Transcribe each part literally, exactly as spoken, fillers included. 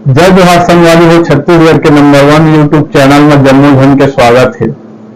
जय जोहार संगवारी हो, छत्तीसगढ़ के नंबर वन YouTube चैनल में जम्मो झन के स्वागत हे।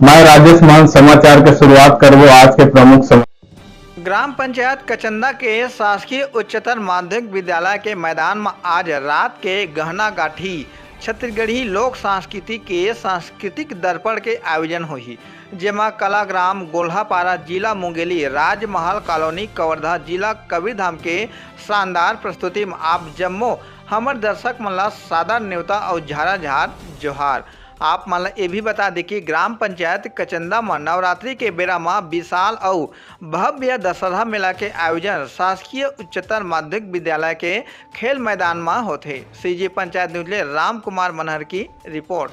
मैं राजेश मान समाचार के शुरुआत करबो आज के प्रमुख सम- ग्राम पंचायत कचंदा के शासकीय उच्चतर माध्यमिक विद्यालय के मैदान में आज रात के गहना गाठी छत्तीसगढ़ी लोक संस्कृति के सांस्कृतिक दर्पण के आयोजन होही, जेमा कलाग्राम गोल्हापारा, जिला मुंगेली, राजमहल कॉलोनी कवर्धा, जिला कबीरधाम के शानदार प्रस्तुति में आप जम्मो हमर दर्शक मन ला सादर नेवता अउ झारा झार जोहार। आप मन ला ये भी बता दे कि ग्राम पंचायत कचंदा म नवरात्रि के बेरा म विशाल अउ भव्य दशहरा मेला के आयोजन शासकीय उच्चतर माध्यमिक विद्यालय के खेल मैदान म होथे। सीजी पंचायत न्यूज ले राम कुमार मनहर की रिपोर्ट।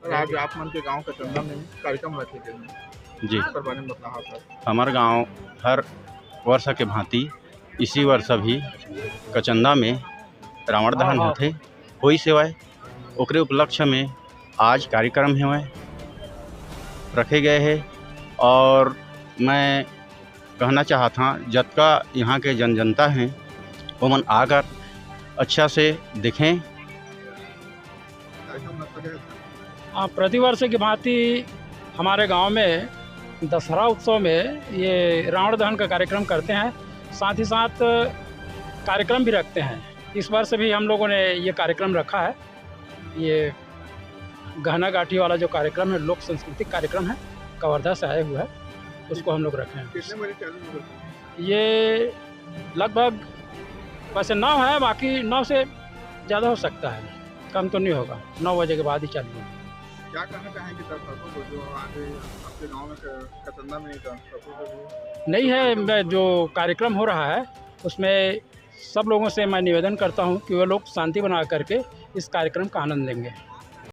सर, आज आप मन के गांव कचंदा में कार्यक्रम रखे गए हैं। जी। ओकर बारे में बताओ सर। हमर गांव हर वर्ष के भांति इसी वर्ष भी कचंदा में रावण दहन होथे, होइस हेवय। ओकरे उपलक्ष्य में आज कार्यक्रम हेवय, रखे गए हे और मैं कहना चाहत हां, जतका यहाँ के जन जनता हैं, ओमन आकर अच्छा से देखें। हाँ, प्रतिवर्ष की भांति हमारे गांव में दशहरा उत्सव में ये रावण दहन का कार्यक्रम करते हैं, साथ ही साथ कार्यक्रम भी रखते हैं। इस वर्ष भी हम लोगों ने ये कार्यक्रम रखा है। ये गहना गांठी वाला जो कार्यक्रम है, लोक सांस्कृतिक कार्यक्रम है, कवर्धा से आए हुए हैं, उसको हम लोग रखे हैं। कितने बजे चालू होगा? ये लगभग, वैसे नौ है, बाकी नौ से ज़्यादा हो सकता है, कम तो नहीं होगा, नौ बजे के बाद ही चालू होगा। क्या कहना चाहेंगे दर्शकों को जो आज आपके गांव में क-, कचंदा में दर्शकों को भी नहीं है, मैं, जो कार्यक्रम हो रहा है उसमें सब लोगों से मैं निवेदन करता हूँ कि वे लोग शांति बना करके इस कार्यक्रम का आनंद लेंगे।